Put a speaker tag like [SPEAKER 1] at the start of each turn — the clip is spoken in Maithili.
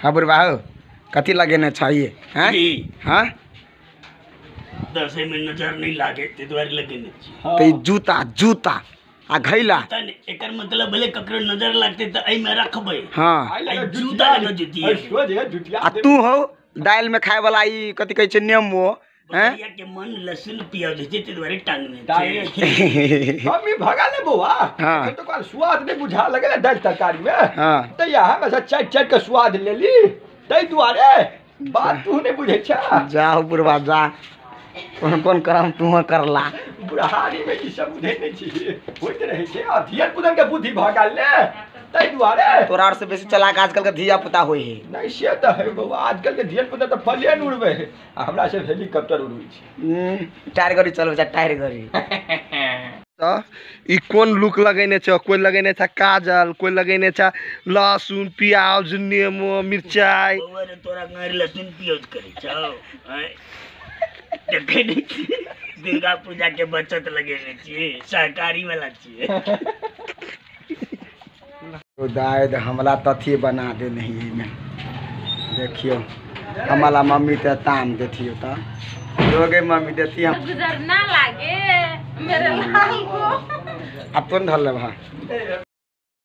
[SPEAKER 1] हाँ बुढ़बा हो कथी लगेने चाहिए? हैं हाँ
[SPEAKER 2] दसै में नजर नहीं लागे ते दुआरे लगेने छी।
[SPEAKER 1] त जूता जूता आ घैला
[SPEAKER 2] एकर मतलब भले ककरो नजर लागते त एई में रखबै।
[SPEAKER 1] हां
[SPEAKER 2] जूता लगे जुतिया।
[SPEAKER 1] आ तू हो दाल में खाए वाला ई कथि कहै छै नेमो हैं
[SPEAKER 2] के मन लहसुन प्याज छै ते दुआरे टांगने छै।
[SPEAKER 3] मम्मी भगा ले बौआ।
[SPEAKER 1] हां
[SPEAKER 3] तो कल स्वाद नहीं बुझा लगे ना दाल तरकारी में।
[SPEAKER 1] हां
[SPEAKER 3] त यहाँ में से चाट चाट के स्वाद लेली तै दुआरे बात तू नहीं बुझै छ।
[SPEAKER 1] जाओ बुढ़वा जा कोन कोन करम तू करला।
[SPEAKER 3] बुढ़ारी में ई सब बुझै नहीं छी होइत रहै छै। आ धिया पुता के बुद्धि भ गेल ने तै दुआरे।
[SPEAKER 1] तोरा आर से बेसी चलाक आजकल के धिया पुता होय है।
[SPEAKER 3] नहीं से त है बौआ आजकल के धिया पुता त प्लेन उड़बै है आ हमरा से हेलीकॉप्टर उड़बै छै।
[SPEAKER 1] टायर गाड़ी चलबै छै टायर गाड़ी।
[SPEAKER 4] त ई कोन लुक लगेने छै? कोई लगेने छै काजल, कोई लगेने छै लहसुन प्याज नेमो मिरचाई।
[SPEAKER 2] बौआ रे तोरा गार लहसुन प्याज करै छौ देखे नहीं दुर्गा पूजा के बचत लगेने छियै सहकारी वाला छियै।
[SPEAKER 1] दाय हमला तथी बना दे नहीं में देखियो हमारा मम्मी ते ताम देथियो त रोगे मम्मी देती हम
[SPEAKER 5] गुजर ना लागे मेरे लाल को।
[SPEAKER 1] अब तो धर ले भा।